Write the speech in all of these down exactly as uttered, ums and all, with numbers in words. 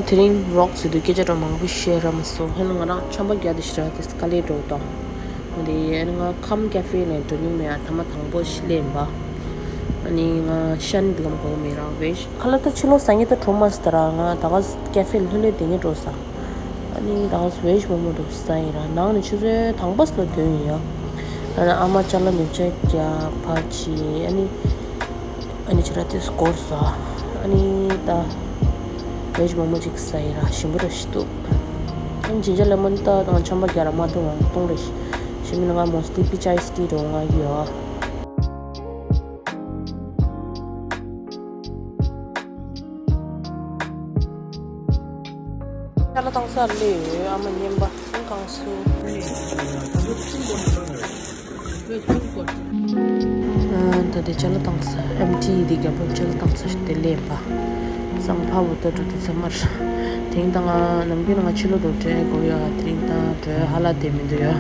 དེ་རིང་རོགས་ཟེར་དུས་སྐད་ཆ་འདྲ་མང་པོ་བཤད་ར་མ་སོང་། ཧེ་ལ་ང་རང་ཆམ་པ་རྒྱག་དེ་ཞེ་དྲག་དེ་དཀའ་ལས་འགྲོ་དང་། འོ་དེ་ཨ་ནི་ང་ཁམས་ཀེ་ཧྥེ་ནས་འགྲོ་མྱོང་མེད་ཨ། ཐ་མ་དང་པོ་ཞིག་སླེབས་པ། ཨ་ནི་ང་ཤན་འདི་གམ་གོ་མེད་རང་བེ་ཤ་ཁ་ལ་ད་ཕྱི་ལོ་ས་ངེ་ད་གྲོ་མ་སི་ད་ར། ང་ད་ག་ཀེ་ཧྥེ་ལྷོད་ལྷོད་དེ་ངེ་འགྲོ་ས། ཨ་ནི་ད་ག་བེ་ཤ་མོ་མོ་འགྲོ་ས་ཡིན་ར། ནང་ནས་ཆུ་ཚོད་དང་པོ་སི་ལ་དོན་ཡིན་ཡ། ཨ་ནི་ཨ་མ་ཅ་ལག་མེ་བྱ་རྒྱ་ཕ་ཆི་ཨ་ནི། ཨ་ནི་ཁྱེད་ར་དེ་སྐོར་ས། ཨ་ནི་ད་བེ་ཤ་མོག་མོག་ཅིག་ཟ་ཡི་ར། ཞིམ་པོ་ར་ཞིག་འདུག་ཨ་ནི་ཇིན་ཇར་ལེ་མོན་ད་དང་ཆམ་པ་རྒྱག་ར་མ་འདུག་ངང་གཏོང་རེ་ཞིམ་མིན་ང་མོ་སི་ལི་པི་ཅའི་སི་ཊི་རོ་ང་ཡོད། ཅ་ལག་བཏང་ས་ལས་ཡོད། ཨ་མ་བསྙེན་པ་ཨང་ཀང་སུ། ད་དེ་ཅ་ལག་བཏང་ས་ཨེམ་ཊི་དེ་རྒྱབ་ལོགས་ཅ་ལག་བཏང་ས་ཞིག་དེ་ལས་པ། སང་ཕ་བོ་ད་འགྲོ་དུས་ཚང་མར། དེང་ད་ང་ནམ་རྒྱུན་ང་ཕྱི་ལོགས་འགྲོ་གྲས་དགོས་ཡ། དེ་རིང་ད་འགྲོ་ཧ་ལ་དེ་མི་འདུག་ཡ།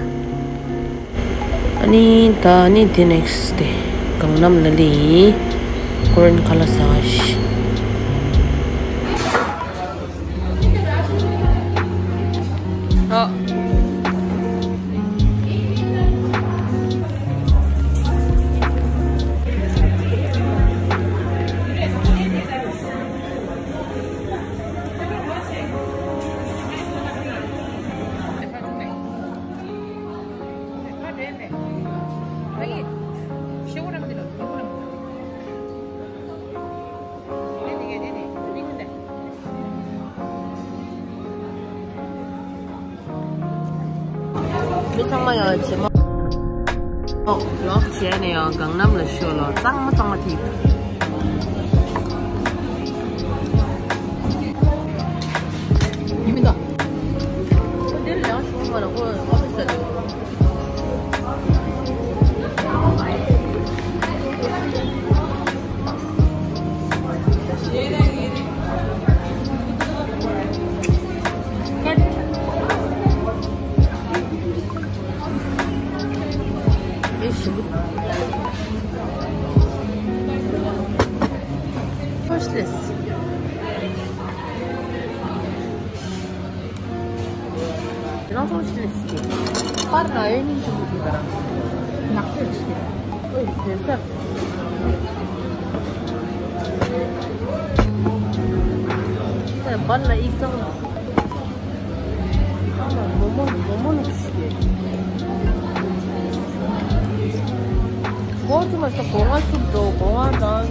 ཨ་ནི་ད་ནི་དེ་ནེག་སི་ཊི་དེ་གང་ནམ་ལ་ལི་ཡི་ཀོ་རེན་ཁ་ལག་ཟ་བ་ཞིག་ཨ། མི་ཚང་མ་ཡང་བྱེ་མ། ཨོ། ལོག་བྱས་ནས་ཡང་གང་ནམ་ལ་ཤོད་ལོ། གཙང་མ་གཙང་མ་ཐིག་མི་འདུག་འདིར་ཡང་ཤོང་མ་ལ་ཁོ་ཨོ་ཕི་སི་ལ། Watch this. རང་ཚོ་ཤི་ལེ་སི་ཀི། པར་ན་ཡོད་ཉིན་ཆུང་གི་དང་། ནག་ཚོད་ཆེ། ཨོ་ཡི་དེ་ས། པར་ན་ཡིག་ཚང་། ཨ་མ་མོ་མོ་མོ་མོ་ལུག་ཤི་ཀེ། སྒོ་ཚུ་མ་ས་སྒོ་ང་སུབ་འགྲོ་སྒོ་ང་དང་།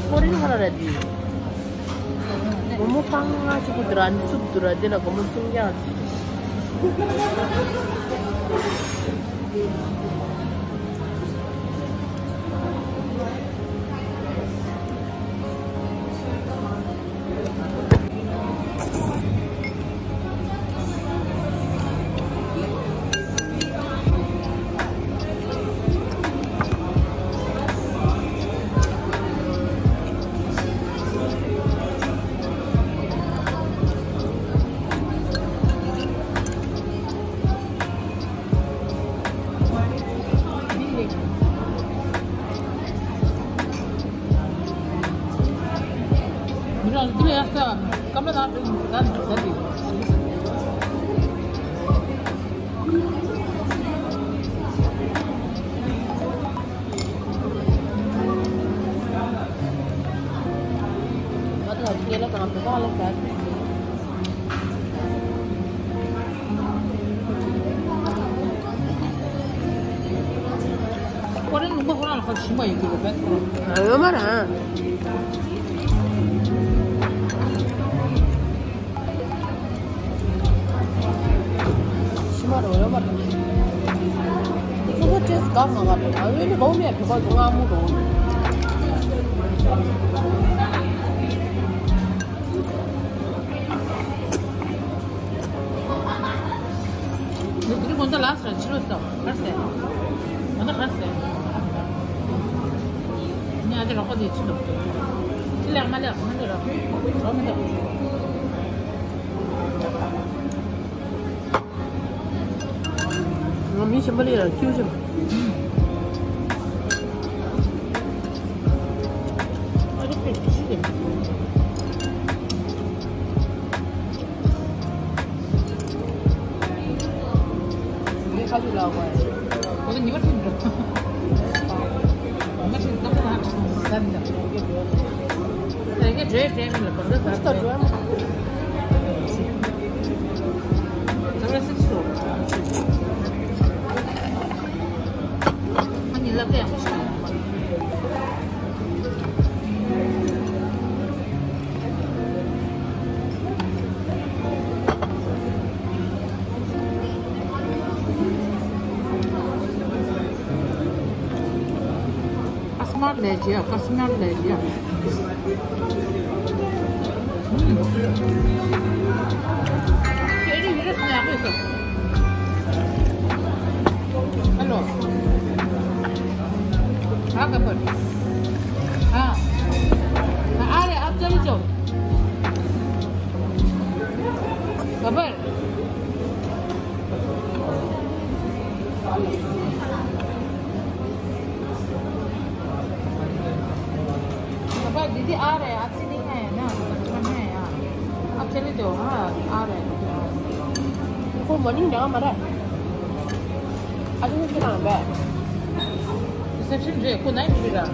ཀོ་རིན་ཧ་ར་ར་དི། སྒོར་མོ་སྟོང་ལྔ་གཅིག་པུ་འདུག་ར། ཨ་ནི་སུབ་འདུག་ར། དེ་ལ་སྒོར་མོ་སུམ་བརྒྱ། ཁོ་རང་ལུང་པ་ཁོ་རང་ལ་ཁ་ཞིམ་པ་ཡོད་ཀྱི་རེད་པས། ཡོད་མ་རེད། ཤི་མ་རོ་ཡོད་མ་རེད། སོ་སོ་ཅེས་ག་མ་ག་རེད། ཨ་ཡོད་ནི་གོ་མེད་བེ་གོ་ང་མུ་རོ། ནི་དེ་རིང་དགོང་དག་ལ་སོང་ཕྱི་ལོགས་སོང་གར་སོང་། དགོང་དག་གར་སོང་། ནི་ཨ་ཅེ་རོགས་པ་དེ་ཕྱི་ལོགས། ཕྱི་ལོགས་མ་ལོགས་མ་ལོགས་རོགས་མ་ལོགས། ང་མི་གཞན་པ་ལས་ལ་ཁྱིའུ་ཆེ། ཨ་རོགས་པའི་ཁྱི་ཆེ། རེད་རེད། མི་ལ་གང་འདྲ་ཟ་ཟ་འགྲོ་ཡ་མ། ཟ་ར་སིག་སོ། ཨ་ནི་ལབ་ཡག་པོ་ཞིག་ཡོད། Kasmar leji ya, kasmar leji ya. Hello. हाँ, गब्बर। हाँ। हाँ, आ रहे, आप चले जाओ। गब्बर। पापा, दीदी आ रहे हैं, आपसे नहीं आया ना, बचपन में आया। आप चले जाओ, हाँ, आ रहे हैं। कोई मनी ना हमारा। अभी मुझे काम है। रिसेप्शन जो है, को नहीं मिल रहा।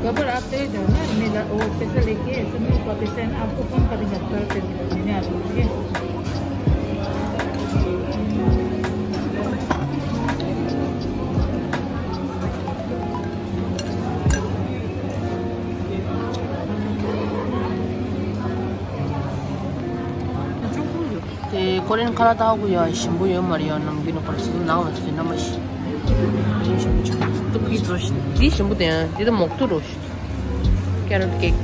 गब्बर, आप चले जाओ ना, मेरा वो पैसा लेके, ऐसे में ऊपर पैसा है ना, आपको फोन करेंगे, आप कल करेंगे, मैंने आपको, ठीक है? དེ་ཀོ་རི་ཡན་ཁ་ལག་ཏག་གུ་ཡ་ཞིམ་པོ་ཡོད་མ་རེད་ཡ། ནམ་རྒྱུན་ནས་ཁོ་ར་སུ་ནང་ལ་ཚུད་ན་མ་ཤི། ཞིམ་པོ་ཆུ་ཏུ་ཁུའི་ཚོ་ཤི། འདི་ཞིམ་པོ་དེ་ཡང་འདི་ད་མོག་ཏུ་རོ་ཤི། Carrot cake.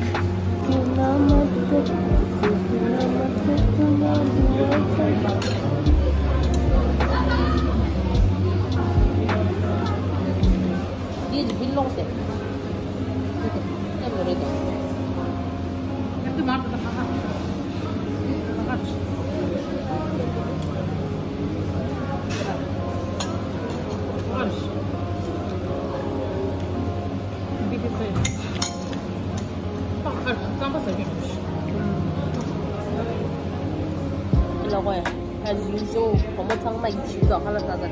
འདི་ཡི་བིལ་ལོང་སེ། འདི་དེ་མོ་རེད་དོ། ལོག་གོ་ཡ། As usual བུ་མོ་ཚང་མ་ཡིན་ཞིག་ཏུ་ཁ་ལག་ཟ་ཟ་དང་།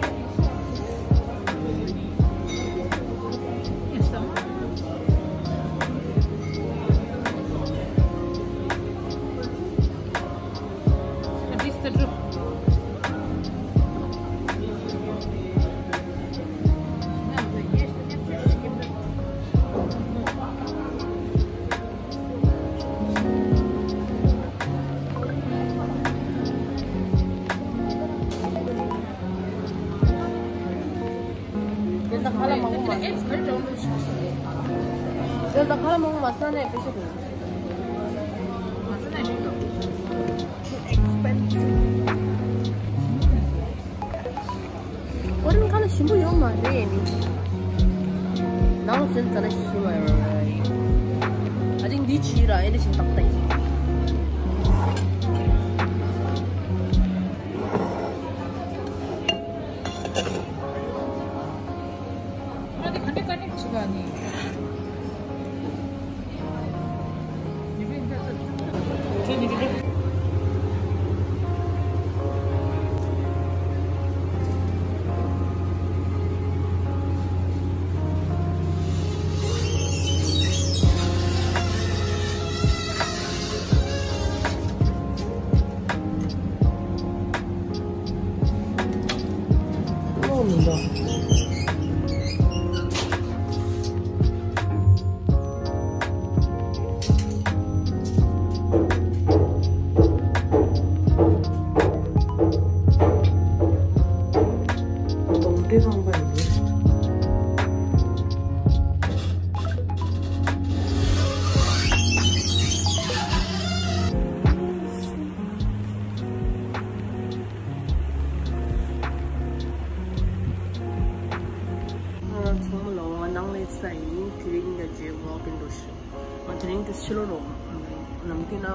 དེ་ད་ཁ་ལག་མང་པོ་མ། དེ་ད་ཁ་ལག་མང་པོ་མ་ཟ་ནས་དཔེ་ཆ་དགོས། མ་ཟ་ནས་ཞིག་དགོས། Expensive. ཨོ་རིན་ཁ་ལག་ཞིམ་པོ་ཡོད་མ་རེད་ནི། ནང་ཟིན་ཙ་ན་ཞིམ་པོ་ཡོད་རེད། I think འདི་ཕྱིར་ར་ཨེ་འདྲ་ཞིམ་ཏག་ཏག་ཡིན། ཨ་དེ་ག་འདྲ་ཀ་ནེག་བྱེད་པ་ནི། ཨོ་མི་འདུག་གོམ་འདྲེ་ཁང་པ་ཡིན། ཚང་མ་ལ་ང་ནང་ལས་ས་ཡིན། དེ་རིང་ཡ་རྗེས་ཝོག་ཨིན་འགྲོ་ཤི། ང་དེ་རིང་དེ་ཕྱི་ལོགས་རོགས་ནམ་རྒྱུན་ན་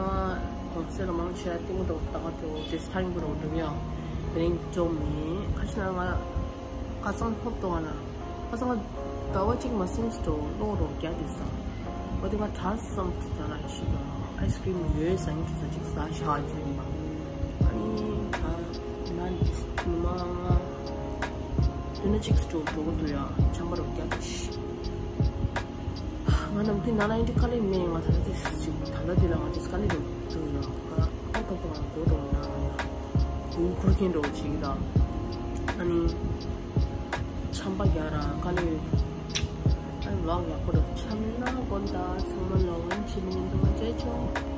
གོང་ཚད་ལ་མང་ཆེ་བ་སྟོན་གྱི་འདུག་ད་ག་དེ་དེ་ས་ཐང་གི་རོགས་འགྲོ་ཡང་དེ་རིང་འགྲོ་མེད། ཁ་ཤས་ན་ང་ཁ་སང་ཧོབ་ཏོ་ང་ལ། ཁ་སང་ཟླ་བ་གཅིག་མ་ཟིན་ཙམ་གློག་རོ་བརྒྱབ་དེ་ས། འོ་དེ་ང་ད་བསམ་ད་ན་ཤི་ད་ཨའི་སི་ཀྲིམ་ཡོད་ཟ་ཉིན་ཁྲུ་ས་ཅིག་ཟ་ཤག་ཅིག་ཡིན་པ། ཨ་ནི་ད་ན་ནི་ཉི་མ་ལྔ་དུས་ན་གཅིག་ཙམ་འགྲོ་གི་འདུག་ཡ། ཆམ་པ་རོ་བརྒྱབ་དེ་ཤི། ང་ནམ་དེ་ན་ན་ཡིན་དེ་དཀའ་ལས་མེད། ང་ད་ལྟ་དེ་ཅིག་ད་ལྟ་དེ་ལ་ང་དེ་དཀའ་ལས་འགྲོ་འདུག་ཡ། ང་ཁོག་ཐོག་ཏུ་ང་སྒོ་འགྲོ་ཡ་ཡ། ཡུལ་ཁུར་མཁན་འགྲོ་ཅིག་ད། ཨ་ནི་ཆམ་པ་རྒྱག་ར་དཀའ་ལས་ཡོད། ཨ་ནི་ལོག་ཡག་པོ་འགྲོ་ཆམ་ན་དགོན་ད་ཚང་མ་ལོག་ཡིན་ཕྱི་མི་ཉིན་དུ་ང་བྱེད་ཆོག